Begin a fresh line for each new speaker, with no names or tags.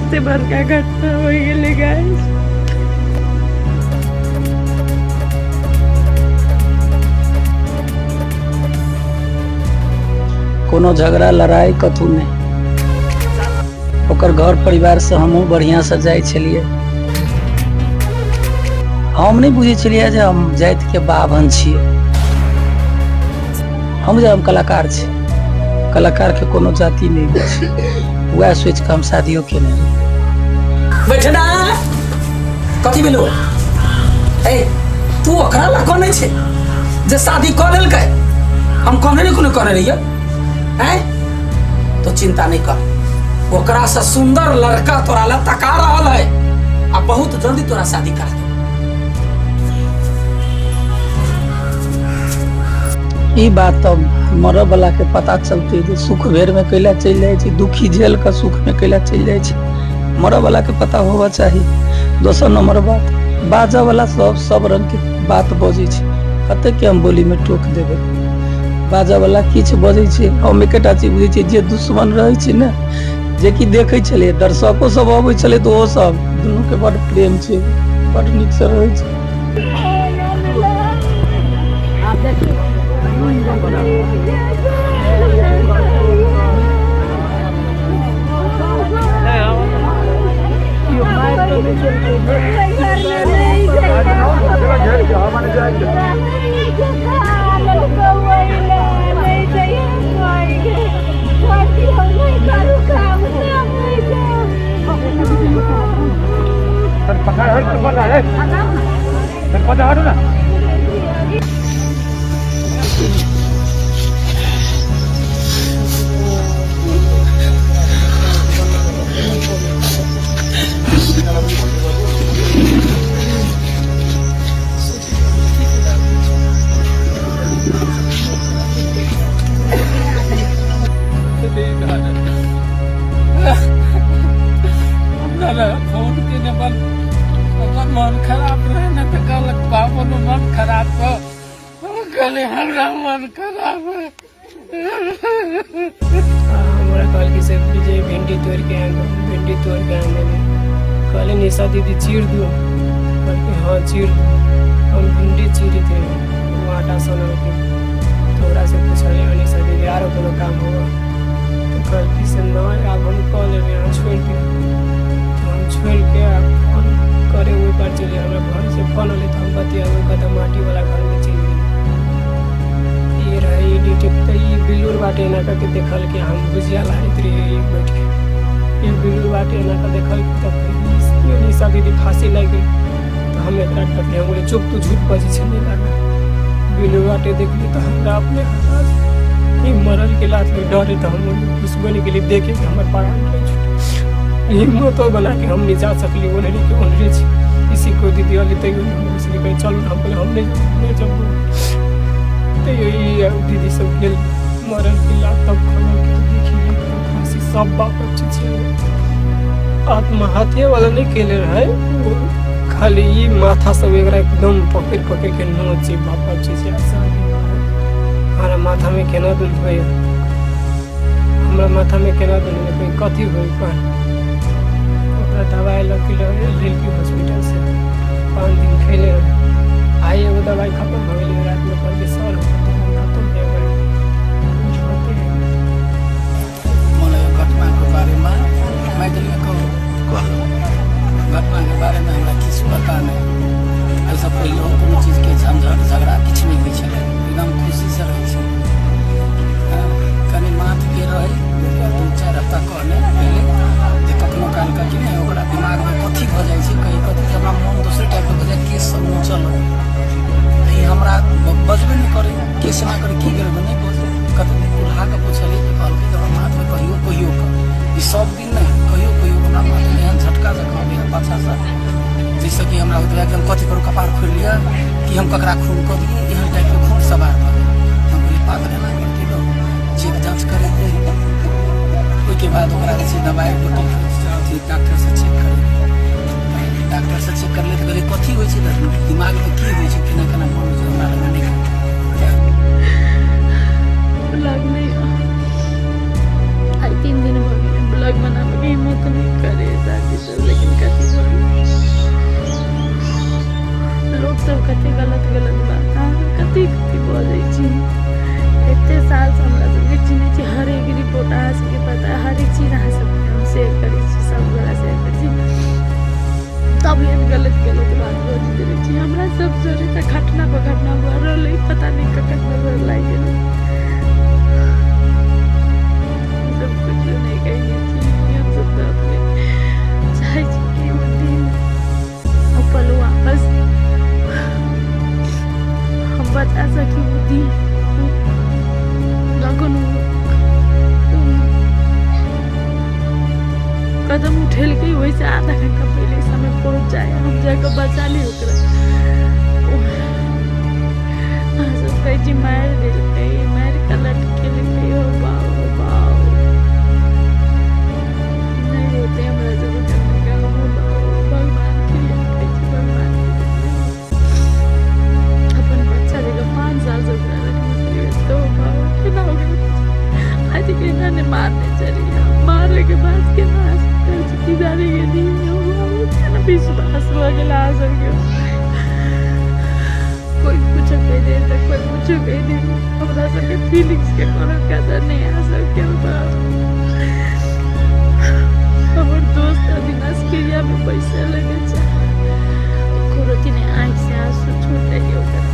एते बड़का घटना हो गेलै गाइस।
कोनो झगड़ा लड़ाई कथू नहि। ओकर घर परिवार से हमहूँ बढ़िया से जाइ छलियै। हम नहि बुझै छलियै जे हम जाति के बाभन छियै। हम जे हम कलाकार छी, कलाकार के कोनो जाति नहि होइ छै, वएह सोचि कऽ हम शादियो केने रही।
बैठना कथी भेलो? ए तू ओकरा ला कहने छै जे शादी कऽ लेलकै? हम कहने नहीं कोनो कहने रहियै। हैं तो चिंता नहीं कर, ओकरा से सुंदर लड़का तोरा ला तका रहल है आ बहुत जल्दी तोरा शादी करा देबो।
ई बात तऽ मरऽ वाला के पता चलते जे सुख भेर में कैला चलि जाइ छै, दुखी झेल कऽ सुख में कैला चलि जाइ छै, मरऽ वाला के पता होबऽ चाही। दोसर नंबर बात, बाजऽ वाला सब सब रंग के बात बजै छै, कते के हम बोली में टोक देबै। बाजऽ वाला किछु बजै छै, हम एकेटा चीज बुझै छियै, जे दुश्मन रहै छै ने, जे कि देखै छलियै दर्शको सब अबै छलै तऽ ओहो सब दुनू के बड प्रेम छै, बड नीक से रहै छै।
हमरा फोन केने बन ओकर मन खराब रहे ने तऽ कहलक बाबू मन खराब छौ। हम कहली हमरा मन खराब है।
हमरा कहलकै से विजय भिंडी तोड़िके आनि दो, भिंडी तोड़िके आनि देली। कहली निशा दीदी चीर दू? कहलकै हाँ चीर दू। हम भिंडी चीरैत रही, ओ आटा सनलकै। तऽ ओकरासँ पुछलियै निशा दीदी आरो कोनो काम हुअ? तऽ कहलकै से नहि आब हम कऽ लेबै, अहाँ छोड़ि दियौ। तऽ हम छोड़िके आ फोन करे ओहि पार चलि गेलियै। हमरा घरसँ फोन अयलै तऽ हम बतियाबै कतऽ माटीवला घरमे चलि गेलियै। ई रहै एडिटिंग तऽ ई बिल्लूर बाटे एना कऽ के देखलकै। हम भुजिया लारैत रहियै बैठके, ई बिल्लूर बाटे एना कऽ देखलकै तऽ ई निशा दीदी फाँसी लागि गेल। तऽ हम एकरा डरलियै, हम बोललियै चुप तू झूठ बजै छै, नहि लागल। बिल्लूर बाटे देखलियै तऽ हमरा अपने हँस ई मरल के लात डरे तऽ हम घुसबे नहि गेलियै, देखे के हमर प्राण नहि छूटल। हिम्मतो बना के हम नहि जा सकली, ओन्हरे के ओन्हरे छी। इसी को दीदी अली तैयो नहि हम घुसली। कहै चलू ने, हम कहलियै हम नहि जाउ, नहि जाउ। तैयो ई दीदी सब गेल मरल के लात तब खनल के तऽ देखी फांसी सब बाप छै। आत्महत्या वाला नहि केले रहै, ओ खाली ई माथा सब एकरा एकदम पकड़ि पकड़ि के नोचे बाप बाप छै। हमरा माथा में केना दुन होय, हमरा माथा में केना दुन होय, कथी होय पर ओकरा दवाइ लऽ के लेलकै हॉस्पिटल से। 5 दिन खैले रहै। आइ एगो दवाइ खत्म भऽ गेलै रातिमे। कहलकै सर दवाइ खत्म भऽ गेलै।
मलाई यो घटनाको बारेमा मैथिलीमा कहू? घटनाके बारेमे हमरा किछु पता नहि। एहिसँ पहिलो कोनो चीजके झंझट झगड़ा किछु नहि होइ छलै, एकदम खुशीसँ रहै छलै। कनि माथके रहै 2-4 हफ्ता कहने पहिले जे कखनो कालके कि नहि ओकरा दिमागमे कथी भऽ जाइ छै, कहीं कथी हमरा मोन दोसरे टाइपके भऽ जाइ, केस सब नोचऽ लगै। ई हमरा बजबे नहि करै, केस एना करै की करबै नहि बजै। कतेक दिन बुढ़ाके पुछलियै तऽ कहलकै जे हमरा माथमे कहियो कहियो कऽ, ई सब दिन नहि, कहियो कहियो हमरा माथमे एहन झटका जकाँ अबैए पाछासँ, जाहिसँ कि हमरा होइत रहए कि हम कथी करू, कपार फोड़ि लिअ कि हम ककरा खून कऽ दियै, एहन टाइपके खून सवार भऽ गेल। हम कहलियै पागल एना करतै लोक, चेक जाँच करेतै। ओहिके बाद ओकरा जे छै दबाइ गोटी अथी डॉक्टरसँ चेक करेलियै। डॉक्टरसँ चेक करलियै तऽ कहलियै कथी होइ छै, दिमागमे की होइ छै, केना केना मन होइ छै, हमरा लग नहि।
ब्लॉग नहीं, आइ 3 दिन भऽ गेलै ब्लॉग बनाबैके हिम्मत नहि करे। छलियै, ओहिसँ आधा घंटा पहिले समय पहुँच जाए, हम जाकऽ बचा ली ओकरा। अहाँ सब कहै छी मारि देलकै, मारि कऽ लटकेलकै। हो बाप, हो बाप, नहि होतै हमरा सबके। भगवान के लिए कहै छी, भगवान के लिए। अपन बच्चा जकाँ 5 सालसँ ओकरा रखने छलियै, तो बाप केना हो गेल आज? केना ने मारने चलिए, मारे के बाद केना की जाने गेली? केना विश्वास भऽ गेल अहाँ सबके? कोइ कुछो कहि दे तऽ कोइ कुछो कहि दे, हमरा सबके फीलिंग्स के कोनो कदर नहि अहाँ सबके। बाप, हमर दोस्त अविनाश क्रिया में पैसा लगे छै, एको रति नहि आँखि से आंसू छूटैए ओकरा।